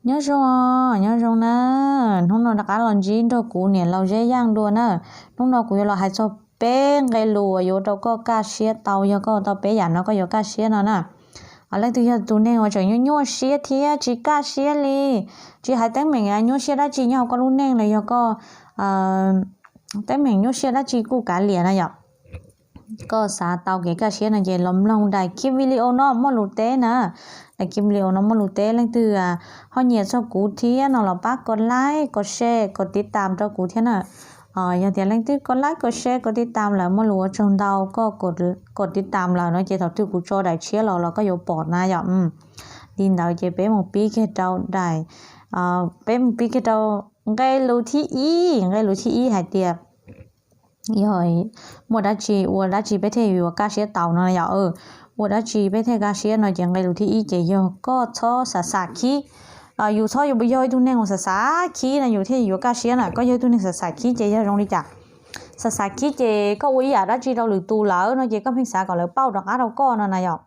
Nyob zoo, nyob zoo na. Hnub no rov qab los ntsib nrog kuv niam laus Zeb Yaj dua na. Hnub no kuv yuav los hais txog peb nqe lus uas yuav ua rau koj kaj siab tau yog koj tau peb yam no koj yuav kaj siab no na. Leej twg yog tus neeg uas tseem nyuaj nyuaj siab thiab tsis kaj siab li, tsis hais teeb meem nyuaj siab dab tsi nyob hauv koj lub neej los yog koj teeb meem nyuaj siab dab tsi kuj kav liam na yom. Koj xav tau kev kaj siab no ces los mloog daim clip video no muaj lus teb na. Daim clip video no muaj lus teb, leej twg ho nyiam txog kuv thiab no los pab kos like, kos share, kos tiv tam rau kuv thiab na. Yog tias leej twg kos like, kos share, kos tiv tam lawm muaj lus ua tsaug ntau, koj kos tiv tam lawm no ces thaum twg kuv tso daim tshiab los los koj yuav pom na yom. Li ntawd ces peb mus pib kiag rau daim, peb mus pib kiag rau nqe lus thib ib. Nqe lus thib ib hais tias yog muaj dab tsi ua dab tsi peb thiaj yuav kaj siab tau no yom. Ua dab tsi peb thiaj kaj siab no ces nqe lus thib ib ces yog koj txhob xav xav khib. Yus txhob yog ib tug neeg uas xav xav khib no yus thiaj yuav kaj siab na. Koj yog ib tug neeg xav xav khib ces yog zoo li cas? Xav xav khib ces koj ua ib yam dab tsi rau lwm tus lawm no ces koj pheej xav kom lawv pauj rov qab rau koj no na yom.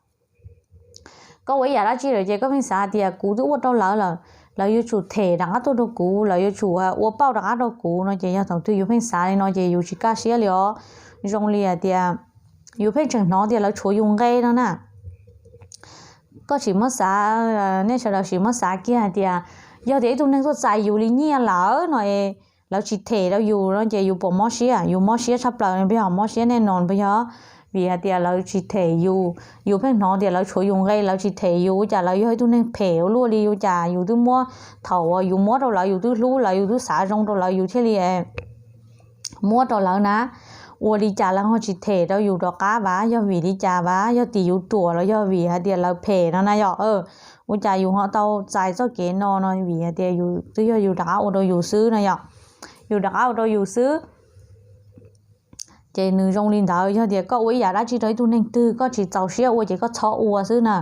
Koj ua ib yam dab tsi lawm ces koj pheej xav tias kuv twb ua rau lawv lawm, lawv yuav tsum them rov qab tuaj rau kuv, lawv yuav tsum ua pauj rov qab rau kuv no ces yog thaum twg yus pheej xav li no ces yus tsis kaj siab li os. Zoo li hais tias yus pheej tseem hnov tias lawv tshuav yus nqe no na. Koj tsis muab xav, nej sawv daws tsis muab xav kiag hais tias yog tias ib tug neeg tuaj txais yus li nyiaj lawm no es lawv tsis them rau yus no ces yus puas mob siab? Yus mob siab tshaj plaws, puas yog mob siab nej no puas yog? Vim hais tias lawv tsis them yus, yus pheej hnov tias lawv tshuav yus nqe, lawv tsis them yus, ua cas lawv yog ib tug neeg phem ua luaj li, ua cas yus twb muab, thaum uas yus muab rau lawv yus twb hlub lawv, yus twb xav zoo rau lawv yus thiaj li muab rau lawv na. Ua li cas lawv ho tsis them rau yus rov qab vas? Yog vim li cas vas? Yog tim yus ruam los yog vim hais tias lawv phem no na yom? Ua cas yus ho tau txais txoj kev no no? Vim hais tias yus twb yog yus rov qab ua rau yus xwb no yom. Yus rov qab ua rau yus xwb. Ces nws zoo li ntawd, yog tias koj ua ib yam dab tsi rau ib tug neeg twg koj tsis txaus siab ua ces koj txhob ua xwb na.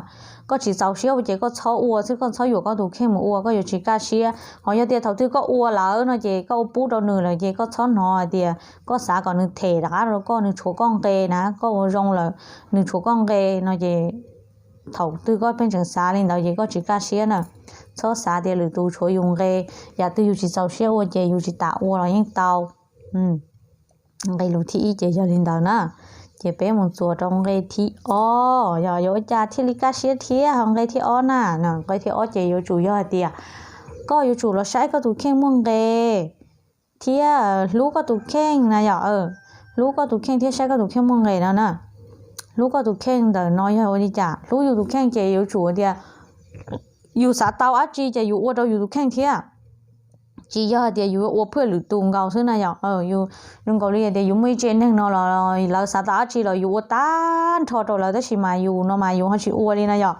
Koj tsis txaus siab ua ces koj txhob ua xwb, koj txhob yuam koj tus kheej mus ua, koj yuav tsis kaj siab. Ho yog tias thaum twg koj ua lawm no ces koj ua pub rau nws lawm ces koj txhob hnov hais tias koj xav kom nws them rov qab rau koj, nws tshuav koj nqe na, koj ua zoo lawm nws tshuav koj nqe no ces thaum twg koj pheej tseem xav li ntawd ces koj tsis kaj siab na. Txhob xav tias lwm tus tshuav yus nqe, yam twg yus tsis txaus siab ua ces yus tsis tas ua los yeej tau. Nqe lus thib ib ces yog li ntawd na. Ces peb mus txuas rau nqe thib ob, yog yuav ua cas thiaj li kaj siab thiab ho nqe thib ob na. Nqe thib ob ces yuav tsum yog hais tias koj yuav tsum los saib koj tus kheej muaj nqe thiab hlub koj tus kheej na yom. Hlub koj tus kheej thiab saib koj tus kheej muaj nqe no na. Hlub koj tus kheej ntawm no yog ua li cas? Hlub yus tus kheej ces yuav tsum tias yus xav tau dab tsi ces yus ua rau yus tus kheej thiab. Tsis yog hais tias yus ua phwj lwm tus nkaus xwb na yom. Yus zoo nkaus li hais tias yus muaj ib tsev neeg no los lawv xav tau dab tsi los yus ua tag nrho rau lawv tab sis mas yus no mas yus ho tsis ua li na yom.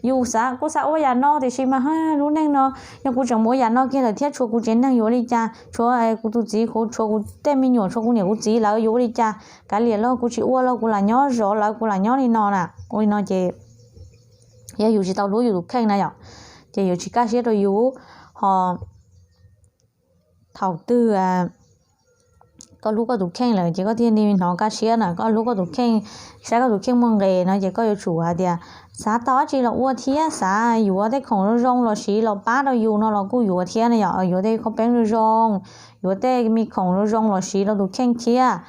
Yus xav, kuv xav ua yam no tiam sis mas lub neej no yog kuv tseem mus ua yam no kiag lawm thiab tshuav kuv tsev neeg yuav ua li cas, tshuav kuv tus txiv, kuv tshuav kuv tej me nyuam, tshuav kuv niam kuv txiv lawv yuav ua li cas? Kav liam los kuv tsis ua los kuv lam nyob zov lawv, kuv lam nyob li no na. Ua li no ces yog yus tsis tau hlub yus tus kheej na yom, ces yuav tsis kaj siab rau yus. Ho thaum twg koj hlub koj tus kheej lawm ces koj thiaj li hnov kaj siab na. Koj hlub koj tus kheej, saib koj tus kheej muaj nqe no ces koj yuav tsum hais tias xav tau dab tsi los ua thiab, xav yuav tej khoom zoo zoo los siv los pab rau yus no los kuj yuav thiab na yom. Yuav tej khoom peb zoo zoo, yuav tej me khoom zoo zoo los siv rau tus kheej thiab,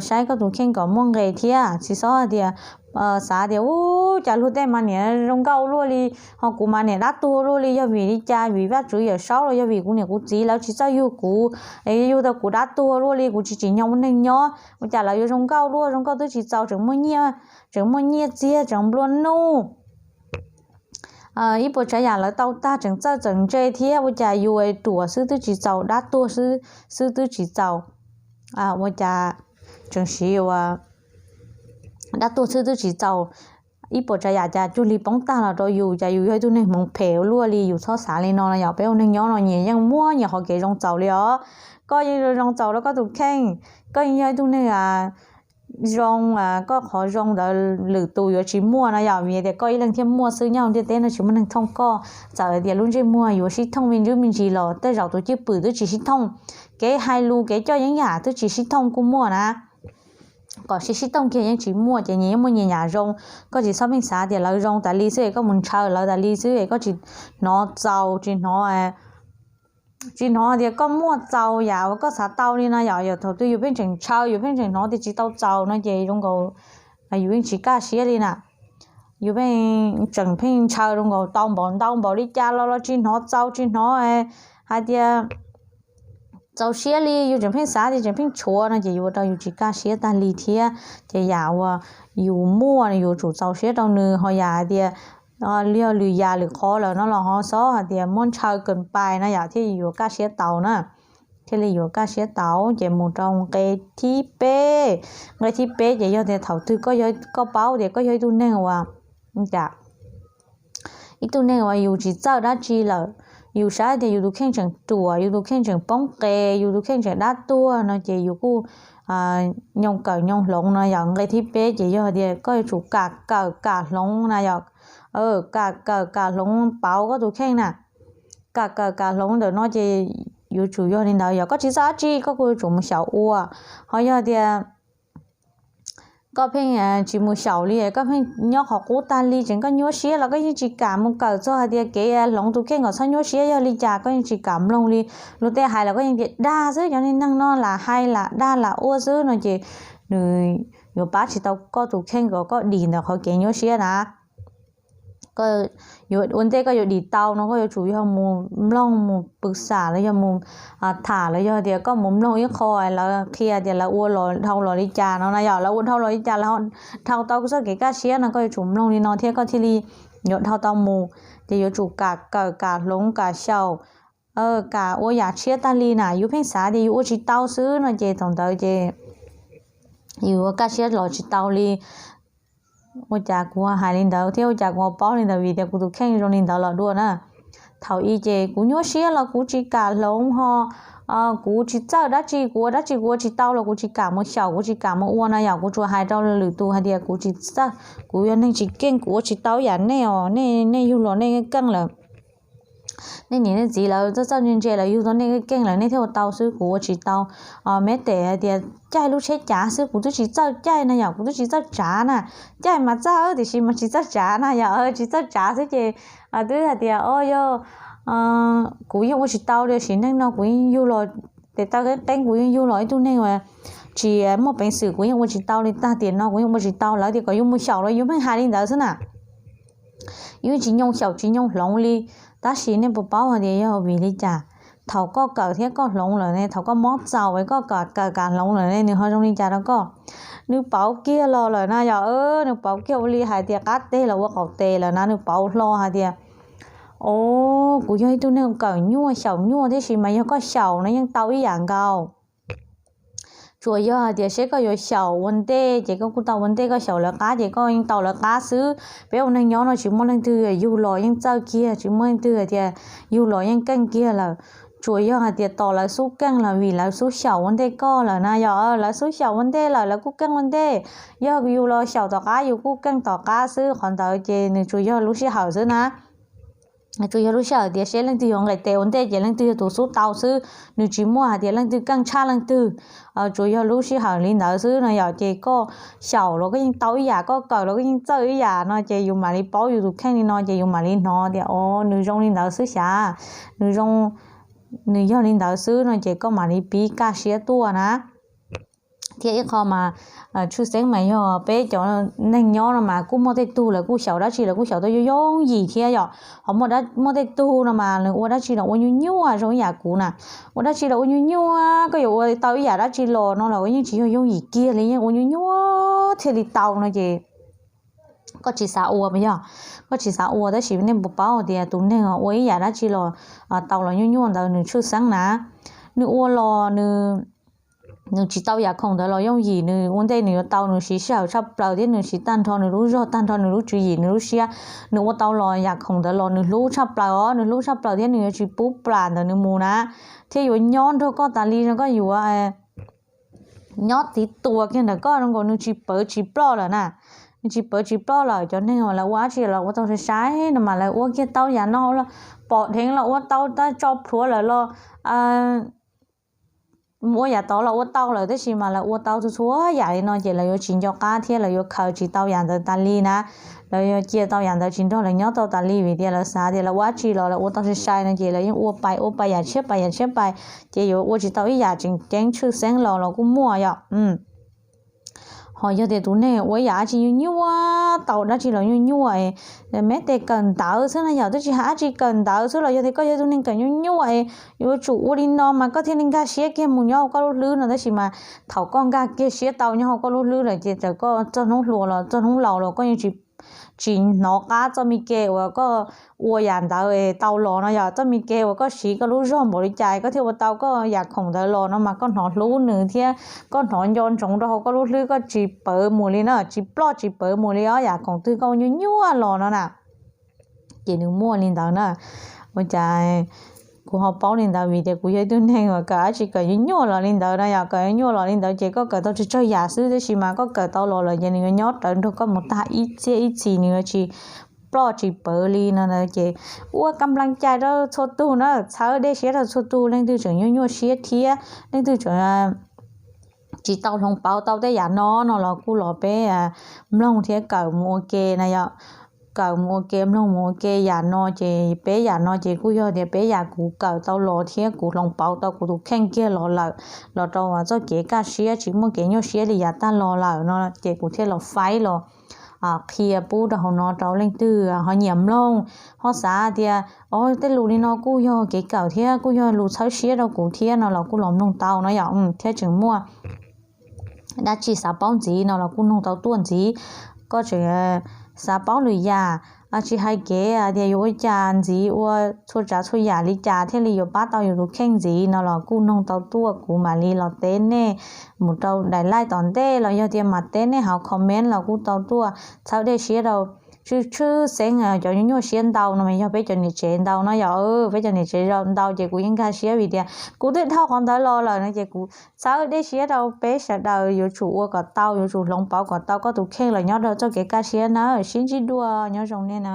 saib koj tus kheej kom muaj nqe thiab. Tsis txhob hais tias xav tias ua cas luag tej mas niam zoo nkauj luaj li, ho kuv mas niam dab tuag luaj li, yog vim li cas? Vim Vajtswv Yawmsaub los yog vim kuv niam kuv txiv lawv tsis txawj yug kuv, yug tau kuv dab tuag luaj li, kuv tsis tsim nyog ua neeg nyob. Ua cas lawv yuav zoo nkauj luaj, zoo nkauj twb tsis txaus, tseem muaj nyiaj, tseem muaj nyiaj txiag, tseem nplua nuj, ib puas tsav yam lawv tau tag tseem txawj tseem ntse thiab. Ua cas yus ruam xwb twb tsis txaus, dab tuag xwb twb tsis txaus, ua cas tseem siv ua dab tuag xwb twb tsis txaus, ib puas tsav yam cas cuag li poob tag los rau yus, cas yus yog ib tug neeg hmoov phem ua luaj li. Yus txhob xav li no no yom. Peb ua neeg nyob no nyias yeej muaj nyias qhov kev zoo txaus li os. Koj yeej zoo txaus rau koj tus kheej, koj yeej yog ib tug neeg zoo, koj qhov zoo ntawd lwm tus yuav tsis muaj no yom. Vim tias koj ib leeg thiaj muaj xwb, nyob hauv ntiaj teb no tsis muaj neeg thooj koj. Txawm tias lub ntsej muag yuav sib thooj me ntsis me ntsis los tej zaum tus cwj pwm twb tsis sib thooj, kev hais lus kev coj yeeb yam twb tsis sib thooj kuj muaj na. kom sib sib toog kiag yeej tsis muaj, ces nyias yeej muaj nyias yam zoo. Koj tsis txhob pheej xav tias lawv zoo tas li xwb es koj mus ntshaw lawv tas li xwb es koj tsis hnov txaus, tsis hnov tsis hnov tias koj muaj txaus yam uas koj xav tau li no yom. Yog thaum twg yus pheej tseem ntshaw, yus pheej tseem hnov tias tsis tau txaus no ces zoo nkaus yus yeej tsis kaj siab li na. Yus pheej tseem pheej ntshaw zoo nkaus tau npaum ntau npaum li cas los los tsis hnov txaus, tsis hnov hais tias txaus siab li, yus tseem pheej xav tias tseem pheej tshuav no ces yuav ua rau yus tsis kaj siab tag li thiab. Ces yam uas yus muaj yus tsum txaus siab rau nws, ho yam hais tias yog lwm yam lwm qhov lawm no los ho xob hais tias muab ntshaw kawg pais no yom, thiaj yuav kaj siab tau na. Thiaj li yuav kaj siab tau. Ces mus rau nqe thib peb. Nqe thib peb ces yog tias thaum twg koj paub tias koj yog ib tug neeg uas cas ib tug neeg uas yus tsis txawj dab tsi lawm, yus saib tias yus tus kheej tseem ruam, yus tus kheej tseem poob qes, yus tus kheej tseem dab tuag no ces yus kuj nyoo kawm nyoo hloov no yom. Nqe thib peb ces yog tias koj yuav tsum kam kawm kam hloov na yom. Kam kawm kam hloov pauv koj tus kheej na. Kam kawm kam hloov ntawm no ces yuav tsum yog li ntawd, yog koj tsis txawj dab tsi koj kuj yuav tsum mus xyaum ua. Ho yog tias koj pheej tsis mus xyaum li, koj pheej nyob qhov qub tag li, tseem koj nyuaj siab los koj yeej tsis kam mus kawm txog hais tias kev hloov tus kheej kom txhob nyuaj siab yog li cas, koj yeej tsis kam mloog li. Luag tej hais los koj yeej tias dag xwb, cov neeg no lam hais lam dag lam ua xwb no ces nws yuav pab tsis tau koj tus kheej kom koj dim ntawm qhov kev nyuaj siab na. Ua ntej koj yuav dim tau no koj yuav tsum yog mus mloog mus pw xam los yog mus tham los yog tias koj mus mloog ib qho lawv qhia tias lawv ua los dhau los li cas no na yom, lawv ua dhau los li cas lawv dhau tau txoj kev kaj siab no koj yuav tsum mloog li no thiab koj thiaj li yuav dhau tau mus. Ces yuav tsum kam kawm kam hloov kam xyaum, kam ua yam tshiab tag li na. Yus pheej xav tias yus ua tsis tau xwb no ces thaum ntawd ces yus ua kaj siab los tsis tau li. Ua cas kuv hais li ntawd thiab ua cas kuv paub li ntawd? Vim tias kuv tus kheej zoo li ntawd los dua na. Thaum i ces kuv nyuaj siab los kuv tsis kam hloov ho kuv tsis txawj dab tsi, kuv ua dab tsi kuv ua tsis tau los kuv tsis kam mus xyaum, kuv tsis kam mus ua na yom. Kuv tsuas hais rau lwm tus hais tias kuv tsis txawj, kuv yog neeg tsis keej, kuv ua tsis tau yam nej os, nej yug los nej keej lawm, nej niam nej txiv lawv txawj txawj ntse ntse lawv yug tau nej keej lawm nej thiaj ua tau xwb, kuv ua tsis tau. Meb tes hais tias caij lub tsheb cav xwb kuv twb tsis txawj caij na yom, kuv twb tsis txawj tsav na. Caij mas txawj tiam sis mas tsis txawj tsav na yom, tsis txawj tsav xwb ces twb hais tias o yog kuv yeej ua tsis tau li, sim neej no kuv yeej yug los tes taw qeeb qeeb, kuv yeej yug los ib tug neeg uas tsis muaj peev xwm, kuv yeej ua tsis tau li, tag tiam no kuv yeej ua tsis tau. Lawv tias kom yus mus xyaum los yus pheej hais li ntawd xwb na. Yus tsis nyoo xyaum tsis nyoo hloov li. Tab sis nej puas paub hais tias yog vim li cas? Thaum koj kawm thiab koj hloov lawm ne, thaum koj mob txaus es koj kawm kam hloov lawm ne, nws ho zoo li cas rau koj? Nws pauv kiag los lawm na yom. Nws pauv kiag ua li hais tias qab teg los ua qaum tes lawm na, nws pauv hlo hais tias o, kuv yog ib tug neeg kawm nyuaj xyaum nyuaj, tiam sis mas yog koj xyaum no yeej tau ib yam nkaus. Tsuas yog hais tias seb koj yuav xyaum ua ntej ces koj kuj tau ua ntej, koj xyaum lawv qab ces koj yeej tau lawv qab xwb. Peb ua neeg nyob no tsis muaj leej twg yug los yeej txawj kiag, tsis muaj leej twg hais tias yug los yeej keej kiag lawm. Tsuas yog hais tias tos lawv xub keej los vim lawv xub xyaum ua ntej koj lawm na yom. Lawv xub xyaum ua ntej lawm lawv kuj keej ua ntej. Yog yus los xyaum tom qab yus kuj keej tom qab xwb. Qhov ntawd ces nws tsuas yog lub sij hawm xwb na. Tsuas yog lub sij hawm tias seb leej twg yuav nqes tes ua ntej ces leej twg yog tus xub tau xwb. Nws tsis muaj hais tias leej twg keej tshaj leej twg. Tsuas yog lub sij hawm li ntawd xwb no yom. Ces koj xyaum los koj yeej tau ib yam, koj kawm los koj yeej txawj ib yam no ces yus mam li paub yus tus kheej li no ces yus mam li hnov tias o, nws zoo li ntawd xwb xyav, nws zoo, nws yog li ntawd xwb no ces koj mam li pib kaj siab tuaj na. Thiab ib qho mas tshwj xeeb mas yog peb cov neeg nyob no mas kuj muaj tej tug lawv kuj xyaum dab tsi lawv kuj xyaum tau yooj yooj yim thiab yom. Ho muaj tej tug no mas nws ua dab tsi los ua nyuaj nyuaj zoo ib yam kuv na. Ua dab tsi los ua nyuaj nyuaj, koj yuav ua tau ib yam dab tsi los no los yeej tsis yog yooj yim kiag li, yeej ua nyuaj nyuaj thiaj li tau no ces koj tsis xav ua mas yog, koj tsis xav ua. Tab sis nej puas paub tias tus neeg ua ib yam dab tsi los tau los nyuaj nyuaj ntawd nws tshwj xeeb na. Nws ua los nws tsis tau yam khoom ntawd los yooj yim, nws ua ntej nws yuav tau, nws siv sij hawm tshaj plaws thiab nws siv tag nrho nws lub zog, tag nrho nws lub tswv yim, nws lub siab, nws ua tau los yam khoom ntawd los nws hlub tshaj plaws os, nws hlub txog plaws thiab nws yuav tsis pub plam ntawm nws mus na, thiab yuav nyob nrog koj tas li no, koj yuav nyob tiv tuas kiag ntawm koj, nkaus nws tsis pawv tsis ploj lawm na. Nws tsis pawv tsis ploj lawm. Cov neeg uas lawv ua dab tsi los ua tau sai sai no mas lawv ua kiag tau yam no, pom dheev los ua tau, tso plhuav lawm los mus ua yam tod los ua tau lawm, tab sis mas lawv ua tau txhua txhua yam li no ces lawv yuav tsis nco qab thiab lawv yuav khaws tsis tau yam ntawd tas li na. Lawv yuav cia tau yam ntawd tsis nrog lawv nyob tau tas li vim tias lawv xav tias lawv ua dab tsi los lawv ua tau sai sai no ces lawv yeej ua pais ua pais yam tshiab pais yam tshiab pais, ces yuav ua tsis tau ib yam tseem ceeb tshwj xeeb los los kuj muaj yom. Ho yog tias tus neeg ua ib yam dab tsi nyuaj nyuaj, tau dab tsi los nyuaj nyuaj, me tej kawm ntawv xwb na yom, twb tsis hais dab tsi, kawm ntawv xwb los yog tias koj yog tus neeg kawm nyuaj nyuaj es yuav tsum ua li no mas koj thiaj li nkag siab kiag mus nyob hauv koj lub hlwb no, tab sis mas thaum koj nkag kiag siab tau nyob hauv koj lub hlwb lawm ces txawm koj txoj hnub hluas los txoj hnub laus los koj yeej tsis, tsis hnov qab txoj me kev uas koj ua yam ntawd tau los no yom. Txoj me kev uas koj siv koj lub zog npaum li cas koj thiaj ua tau koj yam khoom ntawd los no mas koj hnov hlub nws thiab koj hnov nco ntsoov rau hauv koj lub hlwb, koj tsis pawv mus li na, tsis ploj tsis pawv mus li os, yam khoom twg koj ua nyuaj nyuaj los no na. Ces nws muaj li ntawd na. Ua cas kuv ho paub li ntawd? Vim tias kuv yog ib tug neeg uas kawm dab tsi kawm nyuaj nyuaj los li ntawd na yom, kawm nyuaj nyuaj los li ntawd ces koj kawm tau tsawg tsawg yam xwb, tab sis mas koj kawm tau los lawm ces nws yuav nyob rawv nrog koj mus tag ib txhiab ib txhis, nws yuav tsis ploj tsis pawv li no na. Ces ua kab nplas cai rau txhua tus na, txhawb dej siab rau txhua tus, leej twg tseem nyuaj nyuaj siab thiab leej twg tseem tsis tau hloov pauv tau tej yam no no los kuj los peb mloog thiab kawm mus ua ke na yom. Kawm mus ua ke, mloog mus ua ke yam no ces peb yam no ces kuj yog tias peb yam kuv kawm tau los thiab kuv hloov pauv tau kuv tus kheej kiag los lawm, los rau txoj kev kaj siab tsis muaj kev nyuaj siab li yav tag los lawm no ces kuv thiaj los faib los qhia pub rau hauv no rau leej twg ho nyiam mloog, ho xav tias o tej lus li no kuj yog kev kawm thiab kuj yog lus txhawb siab rau kuv thiab no los kuj los mloog tau no yom. Thiab tseem muaj dab tsi xav paub ntxiv no los kuj noog tau tuaj ntxiv. Koj tseem xav paub lwm yam, tsis hais kev tias yuav ua cas ntxiv, ua txhua tsav txhua yam li cas thiaj li yuav pab tau yus tus kheej ntxiv no los kuj noog tau tuaj, kuv mam li los teb nej mus rau daim like tom ntej los yog tias mam teb nej hauv comment los kuj tau tuaj. Txhawb dej siab rau tshwj tshwj xeeb cov nyuaj nyuaj siab ntau no mas yog peb cov niam tsev ntau no yom. Peb cov niam tsev ntau ces kuv yeej nkag siab vim tias kuv twb dhau qhov ntawd los lawm no ces kuv txhawb dej siab rau peb sawv daws yuav tsum ua kom tau, yuav tsum hloov pauv kom tau koj tus kheej los nyob rau txoj kev kaj siab na. Sib ntsib dua, nyob zoo nej na.